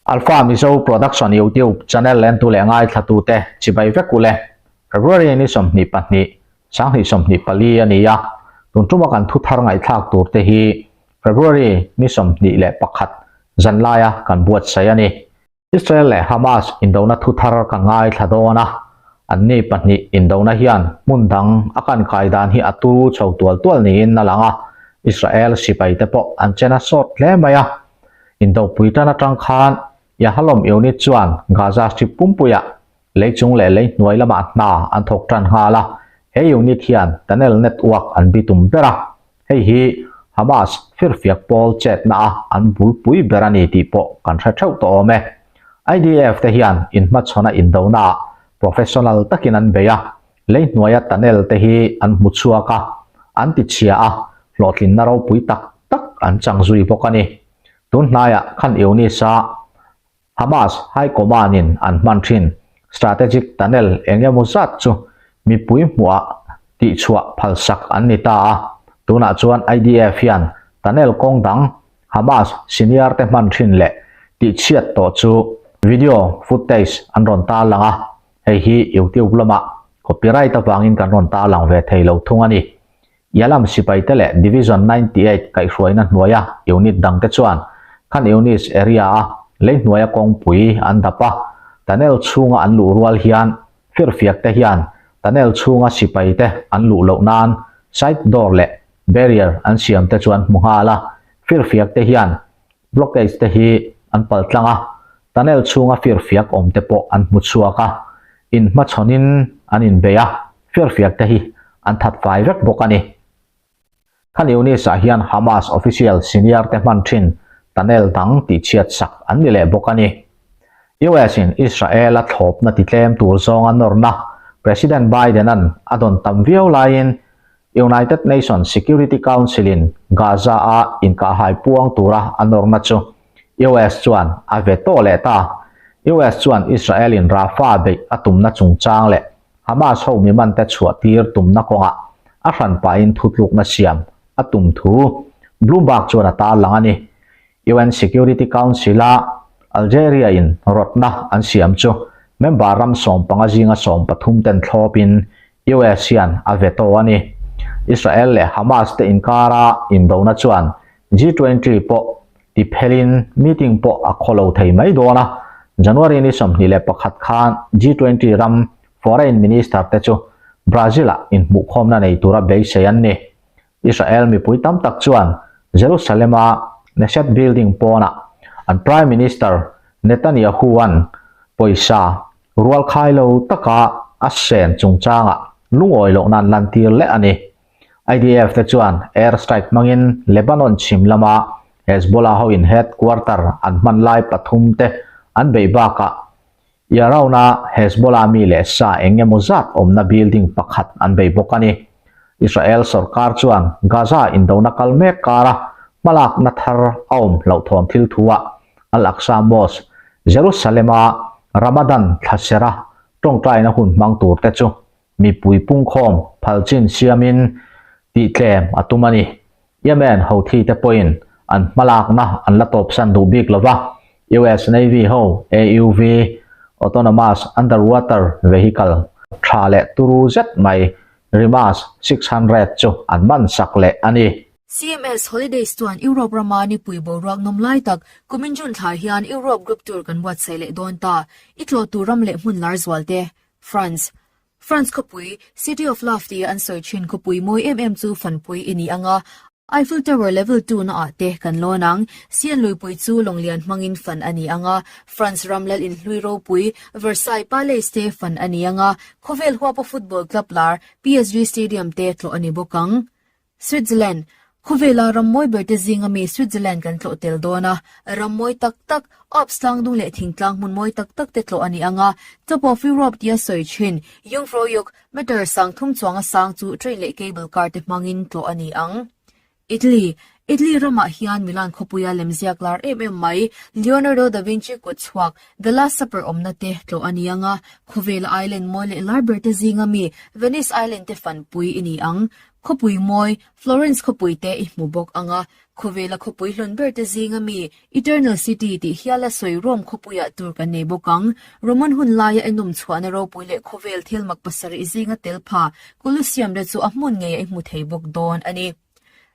Alpha Mizo Production YouTube channel entu leh ngaithlatute chibai vek ule. February ni 22, 2024 a ni a, tun tuma kan thu thar ngaihthlak tur te hi February ni 21 zanlaia kan buatsaih a ni. Israel leh Hamas indona thu thar kan ngaithla dawn a, anni pahnih indona hian hmun dang a kan kai dan hi a turu chho tual tual niin a lang a, Israel sipaite pawh an chen a sawt hle mai a. Indopui tan atang khan Yahalom unit chuan Gaza Strip pumpuiah lei chung leh lei hnuai lamah hna an thawk tan nghal a, he unit hian tunnel network an bitum ber a, Hei hi Hamas firfiak pawl chetna a an bulpui ber a ni tih pawh kan hre theuh tawh awm e. IDF te hian inhmachhawna indonaah professional takin an bei a, lei hnuaia tunnel te hi an hmu chhuak a, an ti chhia a, hlawhtlinna ropui tak tak an chang zui bawk a ni. Tun hnaiah khan Younis-a Hamas High Command in an hman thin strategic tunnel eng emaw zat chu mipui hmuhah tihchhuah phalsak an ni ta a, tunah chuan IDF hian tunnel kawng dang Hamas senior te hman thin leh tihchhiat tawh chu video footage an rawn tarlang a, hei hi YouTube lamah copyright avangin kan rawn tarlang ve thei lo thung a ni. Yalam sipaite leh Division 98 kaihhruaina hnuaia unit dangte chuan Khan Younis area-a lei hnuaia kawngpui an dap a, tunnel chhunga an luh rual hian firfiakte hian tunnel chhunga sipaite an luh loh nan side door leh barrier an siamte chu an hmu nghal a, firfiakte hian blockage te hi an paltlang a, tunnel chhunga firfiak awmte pawh an hmu chhuak a, inhmachhawnin an inbei a. Firfiak te hi an that fai vek bawk a ni. Khan Younis-ah hian Hamas official senior te hman thin tunnel dang tihchhiat sak an ni leh bawk a ni. US in Israel a thlawpna titlem tur zawnga nawrna President Biden-a'n a dawn tam viau laiin United Nations Security Council-in Gaza-a inkahhai puang tura a nawrna chu US chuan a ve tawh leh ta. US chuan Israel-in Rafah beih a tumna chungchang leh Hamas ho mimante chhuah tir tumna kawngah a hran pahin thutlukna siam a tum thu Bloomberg chuan a tarlang a ni. UN Security Council-a Algeria-in rawtna an siam chu member ram 15 zinga 13 ten thlawpin US hian a veto a ni. Israel leh Hamas te inkara indona chuan G20 pawh tiphelin meeting pawh a khaw lo thei mai dawn a, January ni 21 khan G20 ram Foreign Minister te chu Brazil-ah inhmuhkhawmna nei tura beisei an ni. Israel mipui tam tak chuan Jerusalem-a Knesset building pawnah an Prime Minister Netanyahu-a'n pawisa rualkhai lo taka a sen chungchangah lungawi lohna an lantir leh a ni. IDF te chuan air strike hmangin Lebanon chhim lama Hezbollah hoin headquarter an hman lai pathum te an beih bakah Yaroun-a Hezbollah mi leh sa eng emaw zat awmna building pakhat an bei bawk a ni. Israel sorkar chuan Gaza indona kal mek kara hmalakna thar a awm hlauhthawn thil thuah Al-Aqsa Mosque, Jerusalem-a Ramadan thlasera tawngtaina hun hmang turte chu Mipui pungkhawm phal chin siamin tihtlem a tum a ni. Yemen Houthi te pawhin an hmalakna an la tawpsan duh bik lo va, US Navy ho AUV, Autonomous Underwater Vehicle, tha leh turu zet mai Rimas 600 chu an man sak leh a ni. CMS Holidays chuan Europe rama nipui boruak nawm lai tak kumin June thla hian Europe Group Tour kan buatsaih leh dawn ta. I tlawh tur ram leh hmun lar zual te France. France khawpui, City of Love tia an sawi thin khawpui mawi em em chu fanpui i ni ang a, Eiffel Tower level two na ah te kan lawn ang. Seine luipui chu lawng lian hmangin fan a ni ang a, France ram lal inhlui ropui Versailles Palace te fan a ni ang a, khawvel huapa football club lar PSG Stadium te tlawh a ni bawk ang. Switzerland, Khawvela ram mawi ber te zinga mi Switzerland kan tlawh tel dawn a, ram mawi tak tak, Alps tlang dung leh thingtlang hmun mawi tak tak te tlawh a ni ang a, Top of Europe tia sawi thin Jungfraujoch, meter sang thum chuanga sang chu train leh cable car te hmangin tlawh a ni ang. Italy, Italy ramah hian Milan khawpuia lemziak lar em em mai Leonardo da Vinci kut chhuak The Last Supper awmna te tlawh a ni ang a, khawvela island mawi leh lar ber te zinga mi Venice Island te fanpui i ni ang. Khawpui mawi Florence khawpui te i hmu bawk ang a, khawvela khawpui hlawn ber te zinga mi Eternal City tih hiala sawi Rome khawpuiah tur kan nei bawk ang. Roman hun laia enawm chhuahna ropui leh khawvel thil mak pasarih zinga tel pha Colosseum te chu a hmun ngeiah i hmu thei bawk dawn a ni.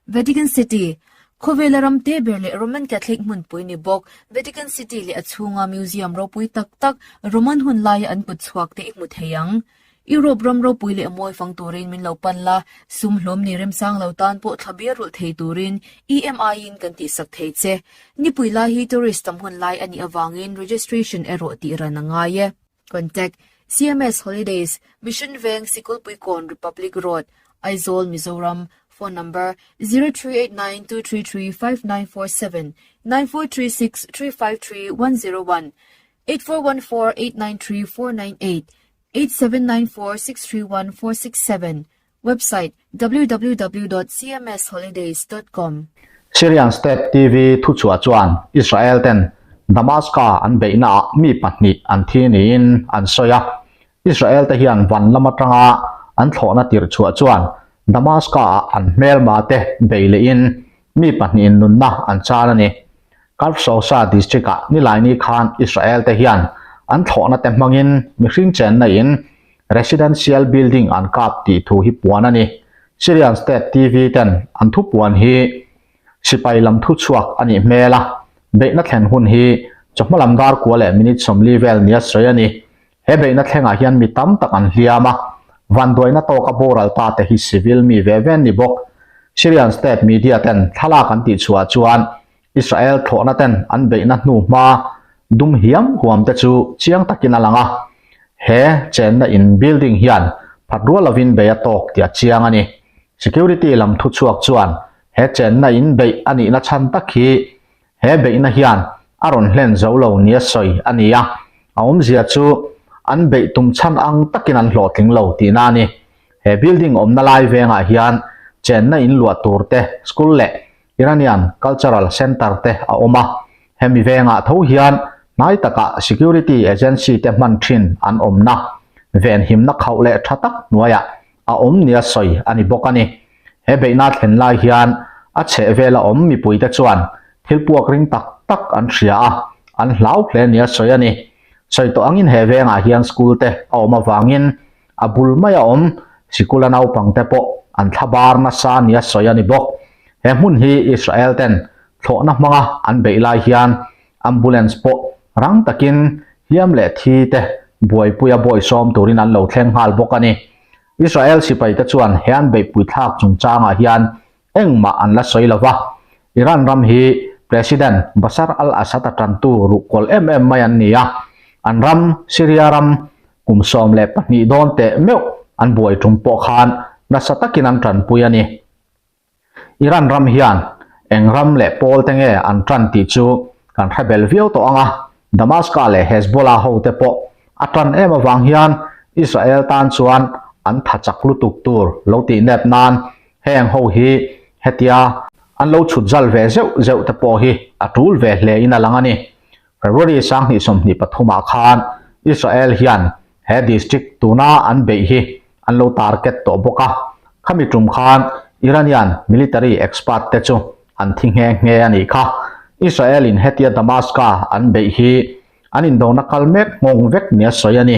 Vatican City, Khawvela ram te ber leh Roman Catholic hmunpui ni bawk Vatican City leh a chhunga museum ropui tak tak Roman hun laia an kut chhuak te i hmu thei ang. Europe ram ropui leh mawi fang turin min lo pan la, sum hlawm ni remsang lo tan pawh thla bial rulh thei turin EMI in kan tihsak thei che. Nipui lai hi tourist tam hun lai a nih avangin registration erawh tih ran a ngai e. Contact, CMS Holidays, Mission Veng, Sikulpuikawn, Republic Road, Aizawl, Mizoram, Phone number, 0389 233 5947, 9436 353 101, 8414 893 498, 8794 631 467, Website, www.cmsholidays.com. Syrian State TV thuchhuah chuan Israel ten Damascus an beihnaah mi pahnih an thi niin an sawi a. Israel te hian van lam atanga an thlawhna tirh chhuah chuan Damascus-ah an hmelma te bei lehin mi pahnihin nunna an chan a ni. Karf Sousa district-ah Nilaini khan Israel te hian an thlawhna te hmangin mihring chenna in Residential building an kap tih thu hi puan a ni. Syrian State TV ten an thu puan hi sipai lam thu chhuak a nih hmel a, beihna thlen hun hi chawhma lam dar kua leh minute 40 vel nia sawi a ni. He beihna thlengah hian mi tam tak an hliam a, vanduaina tawka boral ta te hi civil mi ve ve an ni bawk. Syrian State media ten thlalak an tih chhuah chuan Israel thlawhna ten an beihna hnu hma dum hiam huam te chu chiang takin a lang a, he chenna in building hian phat rual lovin bei a tawk tih a chiang a ni. Security lam thuchhuak chuan he chenna in beih a nihna chhan tak hi he beihna hian a rawn hlen zo lo nia sawi a ni a, a awmzia chu an beih tum chhan ang takin an hlawhtling lo tihna a ni. He building awmna lai vengah hian chenna in luah tur te, school leh Iranian Cultural Centre te a awm a, hemi vengah tho hian hnai takah security agency te hman thin an awmna venhimna khauh leh tha tak hnuaiah a awm nia sawi a ni bawk a ni. He beihna thlen lai hian a chhehvela awm mipuite chuan thil puak ring tak tak an hria a, an hlau hle nia sawi a ni. Sawi tawh angin he vengah hian school te a awm avangin A bul maia awm sikula naupangte pawh an thlabar nasa nia sawi a ni bawk. He hmun hi Israel ten thlawhna hmanga an beih lai hian ambulance pawh rang takin hliam leh thi te buaipuia bawisawm turin an lo thleng nghal bawk a ni. Israel sipaite chuan he an beihpui thlak chungchangah hian engmah an la sawi lo va, Iran ram hi President Bashar al-Assad a tantu ruhkawl em em mai an ni a, an ram Syria ram kum 12 dawn teh meuh an buai tum pawh khan nasa takin an tanpui a ni. Iran ram hian eng ram leh pawl te nge an tan tih chu kan hre bel viau tawh ang a, Damascus leh Hezbollah ho te pawh a tan em avang hian Israel tan chuan an tha chak lutuk tur lo tih nep nan Heng ho hi hetia an lo chhut zal ve zeuh zeuh te pawh hi a tul ve hle in a lang a ni. February 2023 ah khan Israel hian he district tuna an beih hi an lo target tawh bawk a, khami tum khan Iranian military expert te chu an thi nghe nghe a nih kha. Israel in hetia Damascus an beih hi an indona kal mek nghawng vek nia sawi a ni.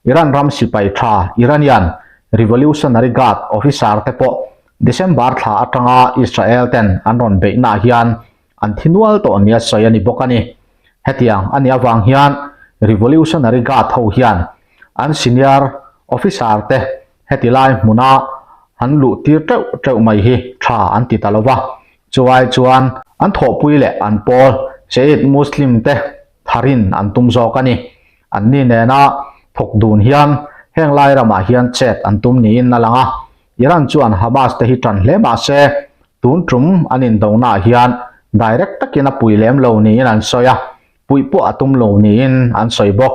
Iran ram sipai tha Iranian Revolutionary Guard officer te pawh December thla atanga Israel ten an rawn beihnaah hian an thi nual tawh nia sawi a ni bawk a ni. Hetiang a nih avang hian Revolutionary Guard ho hian an senior officer te heti lai hmuna an luh tir teuh teuh mai hi tha an ti ta lova. Chuai chuan an thawhpui leh an pawl Shiite Muslim te tharin an tum zawk a ni. Anni nena thawk dun hian heng lai ramah hian chet an tum niin a lang a, Iran chuan Hamas te hi tan hle mah se tun tum an indonaah hian direct takin a pui lem lo niin an sawi a, puih pawh a tum lo niin an sawi bawk.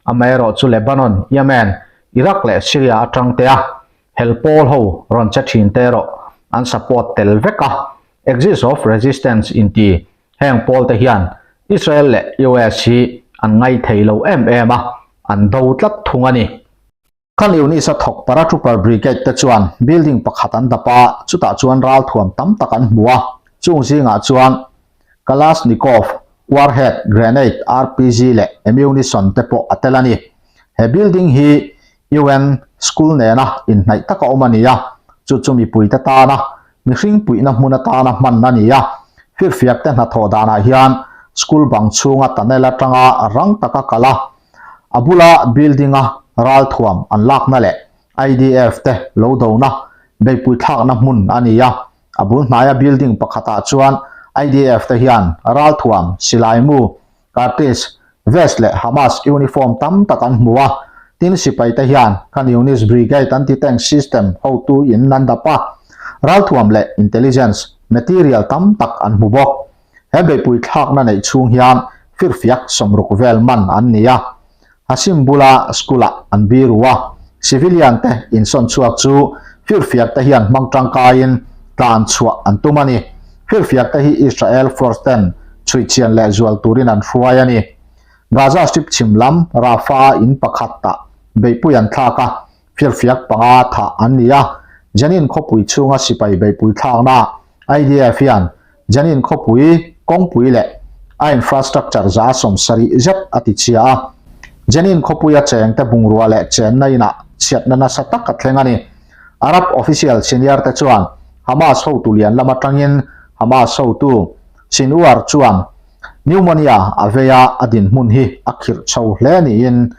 Amaherawhchu chu Lebanon, Yemen, Iraq leh Syria atang te a hel pawl ho rawn che thin te erawh an support tel vek a. Axis of Resistance inti heng pawl te hian Israel leh US hi an ngaithei lo em em a, an do tlat thung a ni. Khan Yunis a thawk Paratrooper Brigade te chuan building pakhat an dap a, chutah chuan ralthuam tam tak an hmu a, chung zingah chuan Kalashnikov, warhead, grenade, RPG leh ammunition te pawh a tel a ni. He building hi UN school nena inhnaih taka awm a ni a, chu chu mipuite tana mihring puihna hmun atana hman a ni a. Firfiak te hnathawh danah hian school bang chhunga tunnel atanga rang taka kal a, A bula building-a ralthuam an lakna leh IDF te lo dona beihpui thlakna hmun a ni a. A bul hnaia building pakhatah chuan IDF te hian ralthuam, silaimu, cartridge, vest leh Hamas uniform tam tak an hmu a. Tin, sipai te hian Khan Younis Brigade anti-tank system hotu in an dap a, ralthuam leh intelligence material tam tak an hmu bawk. He beihpui thlakna neih chhung hian firfiak sawmruk vel man an ni a. Hashim bula school-ah an biru a, civilian te insawn chhuak chu firfiak te hian hmang tangkaiin tlan chhuah an tum a ni. Firfiak te hi Israel force ten chhuihchhian leh zual turin an hruai a ni. Gaza Strip chhim lam Rafah-a in pakhat ah beihpui an thlak a, firfiak panga thah an ni a. Jenin khawpui chhunga sipai beihpui thlakna IDF hian Jenin khawpui kawngpui leh a infrastructure za 70 zet a ti chhia a. Jenin khawpuia chengte bungrua leh chenna inah chhiatna nasa tak a thleng a ni. Arab official senior te chuan Hamas hotu lian lam atangin Hamas hotu Sinwar chuan pneumonia a vei a, a dinhmun hi a khirh chho hle niin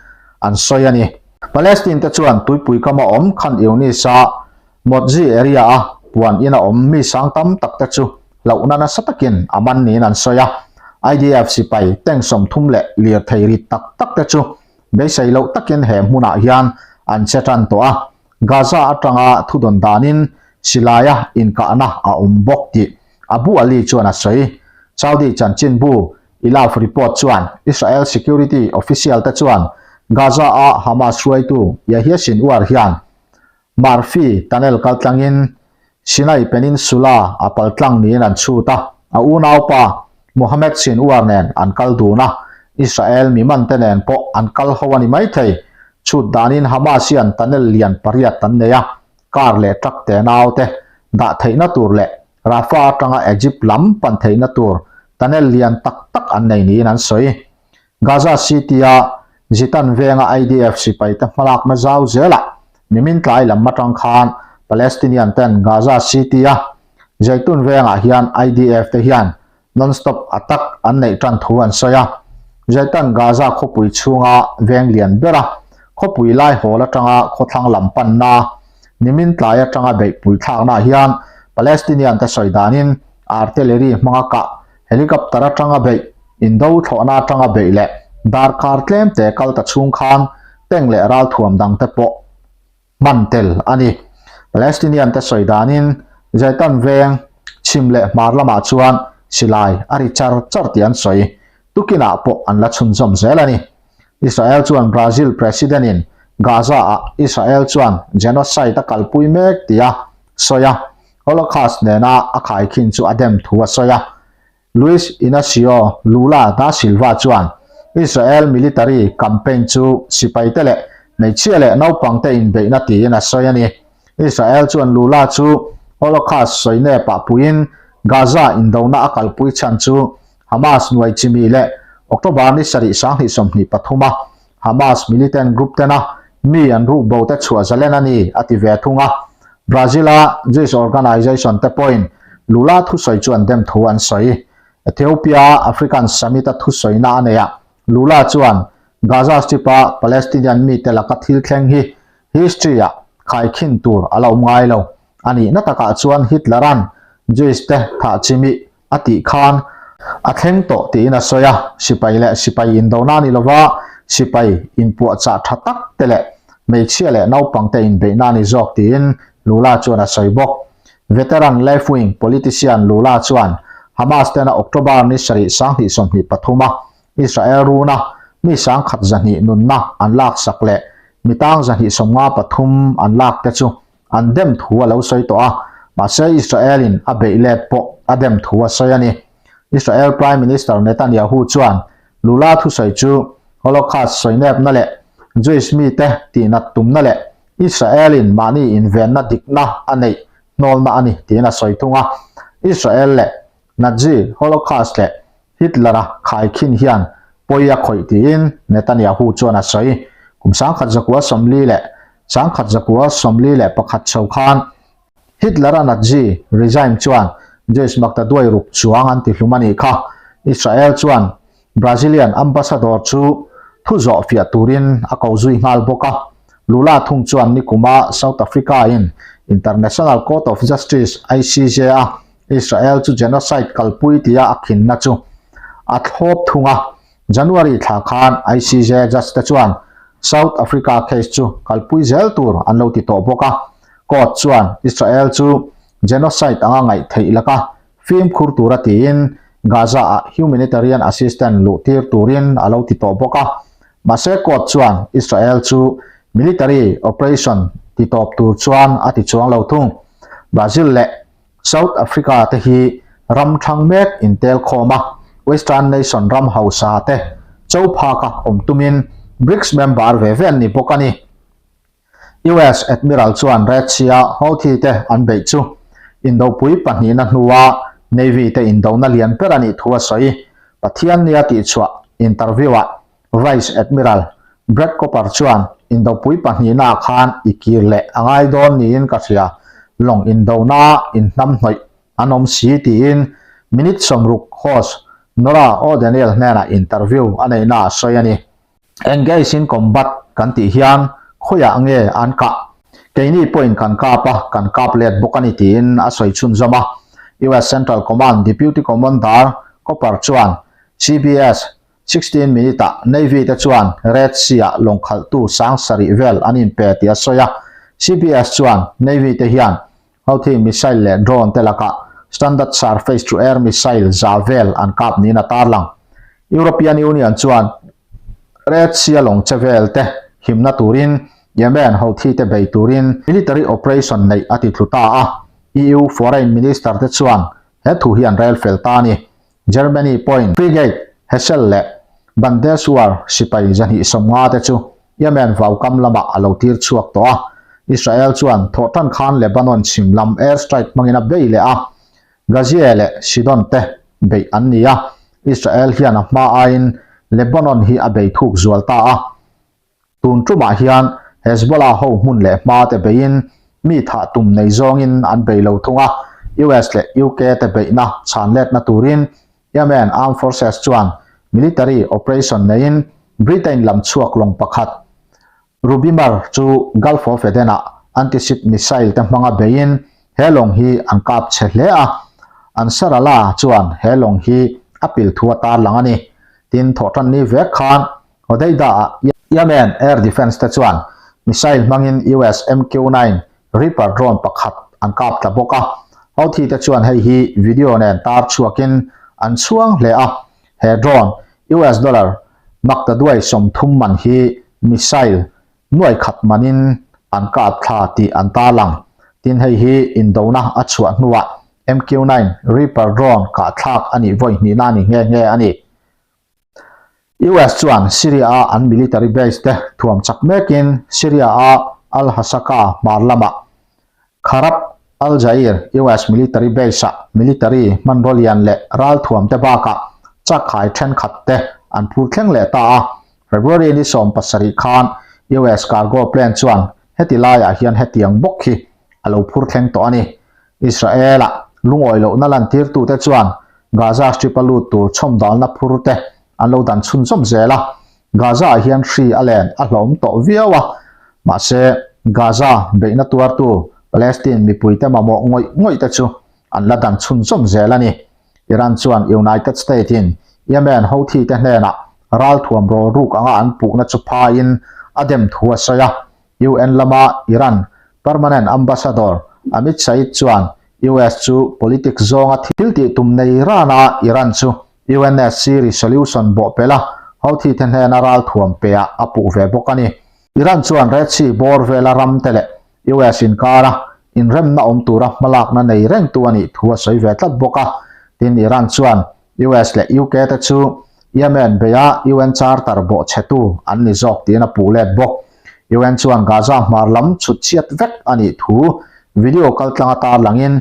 an sawi a ni. Palestine te chuan tuipui kama awm Khan Younis-a Motzi area a puan in a awm mi sang tam tak te chu hlauhna nasa takin a man niin an sawi a. IDF sipai tank 30 leh lirthei rit tak tak te chu beisei loh takin he hmunah hian an che tan tawh a. Gaza atanga thudawn danin silaia inkahna a awm bawk tih Abu Ali chuan a sawi. Saudi chanchinbu Ilaf report chuan Israel security official te chuan Gaza a Hamas hruaitu Yahya Sinwar hian Murphy tunnel kaltlangin Sinai Peninsula a paltlang niin an chhut a, a unaupa Mohammed Sinwar nen an kal dun a, Israel mi mante nen pawh an kal ho a ni maithei. Chhut danin Hamas hian tunnel lian pariat an nei a, car leh truck te naute dah theihna tur leh Rafah atanga Egypt lam pan theihna tur tunnel lian tak tak an nei niin an sawi. Gaza City-a Zitan venga IDF sipaite hmalakna zau zelah nimin tlai lam atang khan Palestinian ten Gaza City-a Zeitun vengah hian IDF te hian non-stop attack an neih tan thu an sawi a. Zaitan Gaza khawpui chhunga veng lian bera khawpui lai hawl atanga khawthlang lam panna nimin tlai atanga beihpui thlaknaah hian Palestinian te sawi danin artillery hmanga kah Helicopter atanga beih, indo thlawhna atanga beih leh darkar tlemte kal ta chhung khan tank leh ralthuam dangte pawh hman tel a ni. Palestinian te sawi danin Zaitan veng chhim leh hmar lamah chuan silai a ri char char tih an sawi. Tukinah pawh an la chhunzawm zel a ni. Israel chuan Brazil President in Gaza-ah Israel chuan genocide a kalpui mek tih a sawi a. Holocaust nena a khaikhin chu a dem thu a sawi a. Luiz Inacio Lula da Silva chuan Israel military campaign chu sipaite leh hmeichhia leh naupangte inbeihna tiin a sawi a ni. Israel chuan Lula chu Holocaust sawi nepah puiin Gaza indona a kalpui chhan chu Hamas nuai chimi leh October ni sarih 2023 a Hamas militant group tena mi an rukbo te chhuah zalen a ni, a ti ve thung a. Brazil-a Jewish organization te pawhin Lula thusawi chu an dem thu an sawi. Ethiopia-a African Summit-a thusawina a neih ah Lula chuan Gaza Strip-a Palestinian mite laka thil thleng hi history-ah khaikhin tur a la awm ngai lo. A nihna takah chuan Hitler-a'n Jewish te thah chimih a tih khan a thleng tawh tiin a sawi a, sipai leh sipai indona a ni lova, sipai inpuahchah tha tak te leh hmeichhia leh naupang te inbeihna a ni zawk tiin Lula chuan a sawi bawk. Veteran left-wing politician Lula chuan Hamas tena October ni sarih 2023 a Israel runa mi 1,200 nunna an laksak leh mi tang 253 an lak te chu an dem thu a lo sawi tawh a. Mahse Israel-in a beih let pawh a dem thu a sawi a ni. Israel Prime Minister Netanyahu chuan Lula thusawi chu Holocaust sawinepna leh Jewish mite tihnat tumna leh Israel-in mahni invenna dikna a neih hnawlna a ni tiin a sawi thung a. Israel leh Nazi Holocaust leh Hitler-a khaikhin hian pawi a khawih tiin Netanyahu chuan a sawi. Kum 1940 leh 1941 chho khan Hitler-a Nazi regime chuan Jewish maktaduai ruk chuang an tihlum a nih kha. Israel chuan Brazilian ambassador chu thu zawh fiah turin a ko zui nghal bawk a. Lula thung chuan nikuma South Africa-in International Court of Justice, ICJ, a Israel chu genocide kalpui tia a khinna chu a thlawp thung a. January thla khan ICJ judge te chuan South Africa case chu kalpui zel tur an lo ti tawh bawk a. Court chuan Israel chu genocide anga ngaih theih laka fimkhur tura tiin Gaza-ah humanitarian assistance luh tir turin a lo ti tawh bawk a. Mahse court chuan Israel chu military operation ti tawp tur chuan a ti chuang lo thung. Brazil leh South Africa te hi ram thang mek intel khawm a, Western nation ram hausa te cho phaka awm tumin BRICS member ve ve an ni bawk a ni. US Admiral chuan Red Sea-a Houthi te an beih chu indopui pahnihna hnua Navy te indona lian ber a nih thu a sawi. Pathian nia tihchhuah interview-ah Vice Admiral Brad Cooper chuan indopui pahnihnaah khan i kir leh a ngai dawn niin ka hria, lawng indona inhnamhnawih an awm si tiin minute 60 host Norah O'Daniel hnenah interview a neihna a sawi a ni. Engage in combat kan tih hian khawiah nge an kah? Keini pawhin kan kap a, kan kap let bawk a ni tiin a sawi chhunzawm a. US Central Command Deputy Commander Cooper chuan CBS 16 minute-ah Navy te chuan Red Sea-ah lawng khalhtu 7000 vel an inpe tih a sawi a. CBS chuan Navy te hian Houthi missile leh drone te lakah Standard Surface-to-Air missile za vel an kap niin a tarlang. European Union chuan Red Sea-a lawng che vel te himna turin Yemen Houthi te bei turin military operation neih a ti thlu ta a. EU Foreign Minister te chuan he thu hi an rel fel ta a ni. Germany pawhin Frigate Hessel leh Bundeswehr sipai 250 te chu Yemen vaukam lamah a lo tir chhuak tawh a. Israel chuan thawhtan khan Lebanon chhim lam air strike hmangin a bei leh a, Ghazieh leh Sidon te beih an ni a. Israel hian a hma aiin Lebanon hi a bei thuk zual ta a. Tun tumah hian Hezbollah ho hmun leh hma te beiin mi thah tum nei zawngin an bei lo thung a, US leh UK te beihna chhan letna turin Yemen Armed Forces chuan military operation neiin Britain lam chhuak lawng pakhat Rubymar chu Gulf of Aden-ah anti-ship missile te hmanga beiin he lawng hi an kap chhe hle a, Ansarallah chuan he lawng hi a pil thu a tarlang a ni. Tin, thawhtanni vek khan Hodeidah-ah Yemen Air Defence te chuan missile hmangin US MQ-9 Reaper drone pakhat an kap tla bawk a. Houthi te chuan hei hi video nen tar chhuakin an chhuang hle a. He drone US dollar maktaduai 30 man hi missile nuai khat manin an kap thla tih an tarlang. Tin hei hi indona a chhuah hnuah MQ-9 Reaper drone kahthlak a nih vawi hnihna a ni nghe nghe a ni. US chuan Syria-a an military base te thuam chak mekin Syria-a Al-Hasakah hmar lamah Kharab al-Jair US military base-ah military hmanraw lian leh ralthuam te bakah chakkhai thenkhat te an phur thleng leh ta a. February ni 17 khan US cargo plane chuan heti laiah hian hetiang bawk hi a lo phur thleng tawh a ni. Israel-a lungawi lohna lantirtute chuan Gaza Strip-a lut tur chhawmdalna phur te an lo dan chhunzawm zel a, Gaza-ah hian hri a len a hlawm tawh viau a, mahse Gaza beihna tuartu Palestine mipuite mamawh ngawih ngawih te chu an la dan chhunzawm zel a ni. Iran chuan United State-in Yemen Houthi te hnenah ralthuam rawlruk anga an puhna chu phaiin a dem thu a sawi a, UN lama Iran permanent ambassador Amit Saeed chuan US chu politics zawnga thil tih tum nei rana Iran chu UNSC resolution bawhpelh a, Houthi te hnena ralthuam peah a puh ve bawk a ni. Iran chuan Red Sea bawr vela ram te leh US inkara inremna awm tura hmalakna nei rengtu a nih thu a sawi ve tlat bawk a. Tin, Iran chuan US leh UK te chu Yemen beia UN Charter bawhchhetu an ni zawk tiin a puh let bawk. UN chuan Gaza hmar lam chhut chhiat vek a nih thu video kaltlanga tarlangin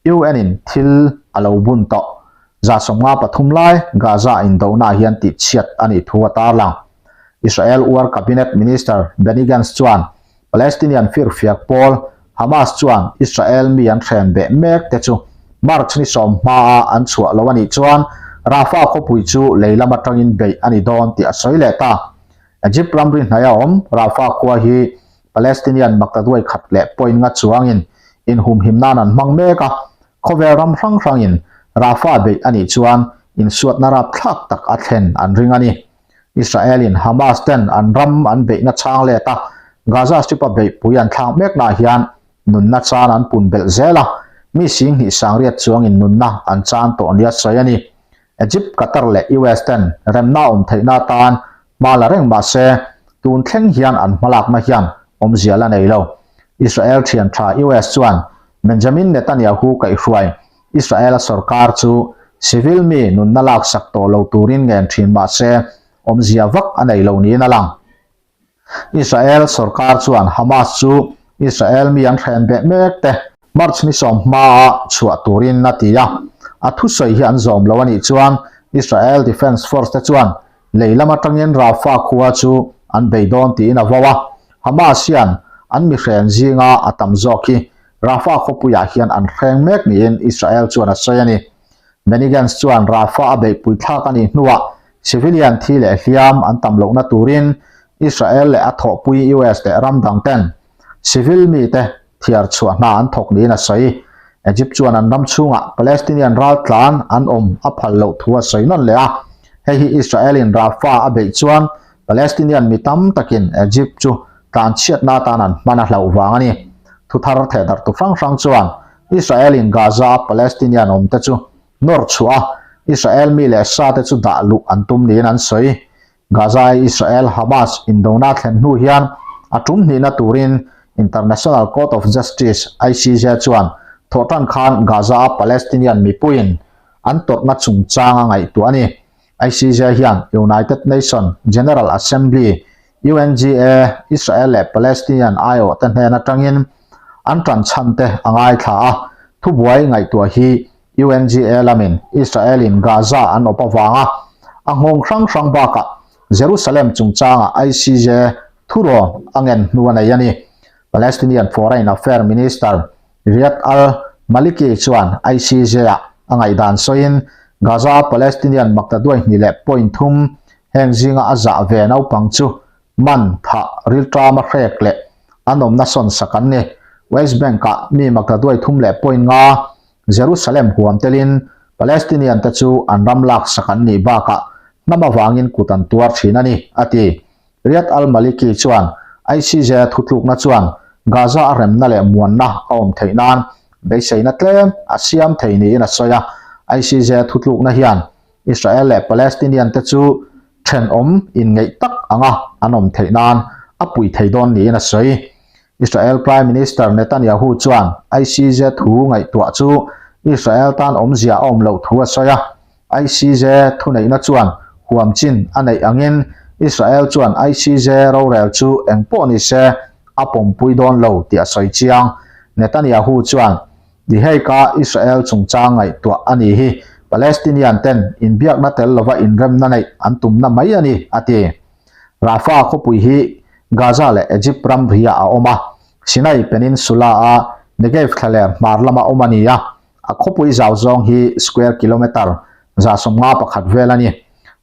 UN in thil a lo bun tawh. 53 lai Gaza indonaah hian tihchhiat a nih thu a tarlang. Israel War Cabinet Minister Benny Gantz chuan Palestinian firfiak pawl Hamas chuan Israel mi an hren beh mek te chu March ni sawm hmaa an chhuah lo a nih chuan Rafah khawpui chu lei lam atangin beih a ni dawn tih a sawi leh ta. Egypt ramri hnaia awm Rafah khua hi Palestinian maktaduai khat leh point nga chuangin inhumhim nan an hmang mek a, khawvel ram hrang hrangin Rafah beih a nih chuan insuatna rapthlak tak a thlen an ring a ni. Israel-in Hamas ten an ram an beihna chhang let a, Gaza Strip-a beihpui an thlak meknaah hian nunna chan an pun belh zel a, mi singhnih sangriat chuangin nunna an chan tawh nia sawi a ni. Egypt, Qatar leh US ten remna awm theihna atan hma la reng mah se, tun thleng hian an hmalakna hian awmzia la nei lo. Israel thian tha US chuan Benjamin Netanyahu kaihhruai Israel-a sorkar chu civil mi nunna laksak tawh lo turin ngen thin mah se, awmzia vak a nei lo niin a lang. Israel sorkar chuan Hamas chu Israel mi an hren beh mek te March ni sawm hmaa chhuah turin a ti a, a thusawi hi an zawm lo a nih chuan Israel Defence Force te chuan lei lam atangin Rafah khua chu an bei dawn tiin a vau a, Hamas hian an mi hren zinga a tam zawk hi Rafah khawpuiah hian an hreng mek niin Israel chuan a sawi a ni. Benny Gantz chuan Rafah a beihpui thlak a nih hnuah civilian thi leh hliam an tam lohna turin Israel leh a thawhpui US leh ram dang ten civil mite thiar chhuah hna an thawk niin a sawi. Egypt chuan an ram chhungah Palestinian raltlan an awm a phal loh thu a sawi nawn leh a. Hei hi Israel-in Rafah a beih chuan Palestinian mi tam takin Egypt chu tlanchhiatna atan an hman a hlauh vang a ni. Thuthar thehdarhtu hrang hrang chuan Israel-in Gaza-a Palestinian awmte chu nawr chhuah a, Israel mi leh sate chu dah luh an tum niin an sawi. Gaza-a Israel-Hamas indona thlen hnu hian a tum hnihna turin International Court of Justice, ICJ, chuan thawhtan khan Gaza-a Palestinian mipuiin an tawrhna chungchang a ngaihtuah a ni. ICJ hian United Nation General Assembly, UNGA, Israel leh Palestinian aiawhte hnen atangin an tanchhan te a ngaithla a, thubuai ngaihtuah hi UNGA lamin Israel-in Gaza an awp avanga a nghawng hrang hrang bakah Jerusalem chungchanga ICJ thurawn a ngen hnu a nei a ni. Palestinian Foreign Affair Minister Riyad al-Maliki chuan ICJ-ah a ngaihdan sawiin, Gaza-a Palestinian maktaduai hnih leh point thum heng zinga a zah ve naupang chu man, thah, rilṭama hrek leh an awmna sawn sak an ni. West Bank-ah mi maktaduai thum leh point nga Jerusalem huam telin Palestinian-te chu an ram laksak an nih bakah hnam avangin kut an tuar thin a ni, a ti. Riyad al-Maliki chuan ICJ thutlukna chuan Gaza a remna leh muanna a awm theih nan beiseina tlem a siam thei niin a sawi a. ICJ thutlukna hian Israel leh Palestinian te chu thenawm inngeih tak anga an awm theih nan a pui thei dawn niin a sawi. Israel Prime Minister Netanyahu chuan ICJ thu ngaihtuah chu Israel tan awmzia a awm loh thu a sawi a. ICJ thuneihna chuan huam chin a neih angin Israel chuan ICJ rorel chu eng pawh ni se a pawmpui dawn lo tih a sawi chiang. Netanyahu chuan The Hague-a Israel chungchang ngaihtuah a ni hi Palestinian ten inbiakna tel lova inremna neih an tumna mai a ni, a ti. Rafah khawpui hi Gaza leh Egypt ramriah a awm a, Sinai Peninsula-a Negev thlaler hmar lama awm a ni a. A khawpui zau zawng hi square kilometre 51 vel a ni.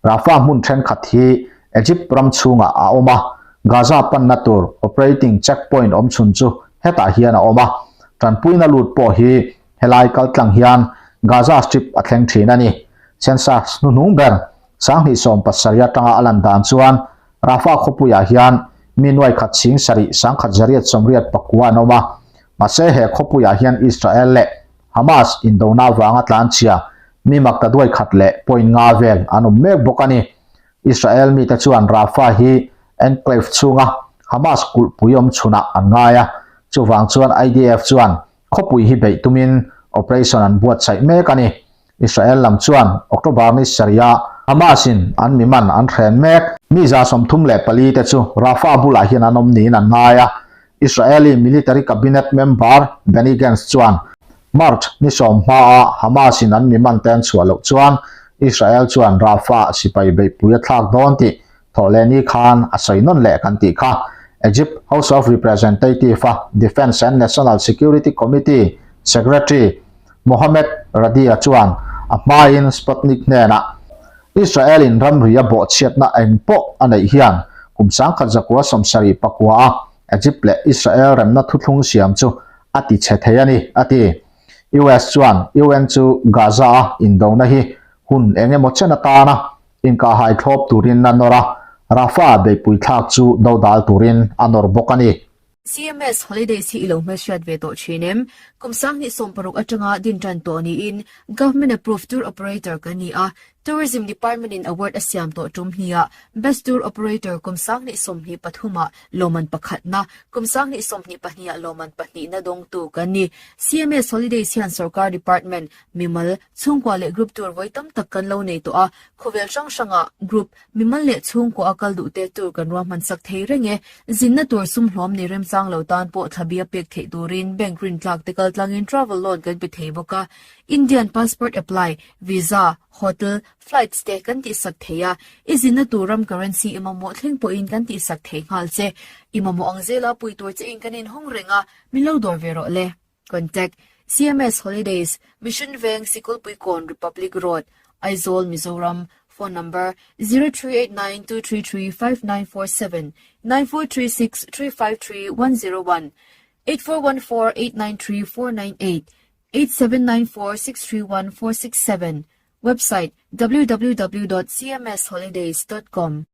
Rafah hmun thenkhat hi Egypt ram chhungah a awm a, Gaza panna tur operating checkpoint awm chhun chu hetah hian a awm a. Tanpuina lut pawh hi helai kaltlang hian Gaza Strip a thleng thin a ni. Census hnuhnung ber 2017 atanga a lan dan chuan Rafah khawpuiah hian mi nuai khat chhing sarih 1189 an awm a, mahse he khawpuiah hian Israel leh Hamas indona avanga tlanchhia mi mak ta duai khat leh point nga vel an awm mek bawk a ni. Israel mite chuan Rafah hi enclave chhunga Hamas kulhpui awm chhunah an ngai a, chuvang chuan IDF chuan. Khawpui hi beih tumin operation an buatsaih mek a ni. Israel lam chuan October ni sarih-ah Hamas-in an mi man an hren mek. Mi 34 te chu Rafah bulah hian an awm niin an ngai a. Israeli military cabinet member Benny Gantz chuan March ni sawm hmaah Hamas-in an mi man te an chhuah loh chuan Israel chuan Rafah sipai beihpui a thlak dawn tih Thawhlehni khan a sawi nawn leh kan tih kha. Egypt House of Representative-a Defence and National Security Committee Secretary Mohamed Radia chuan a hmain Sputnik hnenah, Israel-in ramri a bawhchhiatna eng pawh a neih hian kum 1979 a Egypt leh Israel remna thuthlung siam chu a ti chhe thei a ni, a ti. US chuan UN chu Gaza-a indona hi hun eng emaw chen atana Inkahhai thlawp turin a nawr a, Rafah beihpui thlak chu dodal turin a nawr bawk a ni. CMS Holidays hi i lo hmelhriat ve tawh thin em? Kum 2016 atanga din tan tawh niin Government Approved Tour Operator kan ni a, Tourism Department in award a siam tawh tum hniah Best Tour Operator kum 2023 ah lawmman pakhatna, kum 2022 ah lawmman pahnihna dawngtu kan ni. CMS Holidays hian sorkar department, mimal, Chhungkua leh group tour vawi tam tak kan lo nei tawh a, khawvel hrang hrangah group, mimal leh chhungkua a kal duh te tour kan ruahman sak thei reng e. Zinna tur sum hlawm nei remchang lo tan pawh thlabia pek theih turin bank rintlak te kal tlangin travel loan kan pe thei bawk a. Indian passport apply, visa, hotel, flights te kan tihsak thei a, i zinna tur ram currency i mamawh thleng pawhin kan tihsak thei nghal che. I mamawh ang zela pui tur che in kan inhawng reng a, min lo dawr ve rawh le. Contact, CMS Holidays, Mission Veng, Sikulpuikawn, Republic Road, Aizawl, Mizoram, Phone number, 0389 233 5947, 9436 353 101, 8414 893 498, 8794 631 467, Website, www.cmsholidays.com.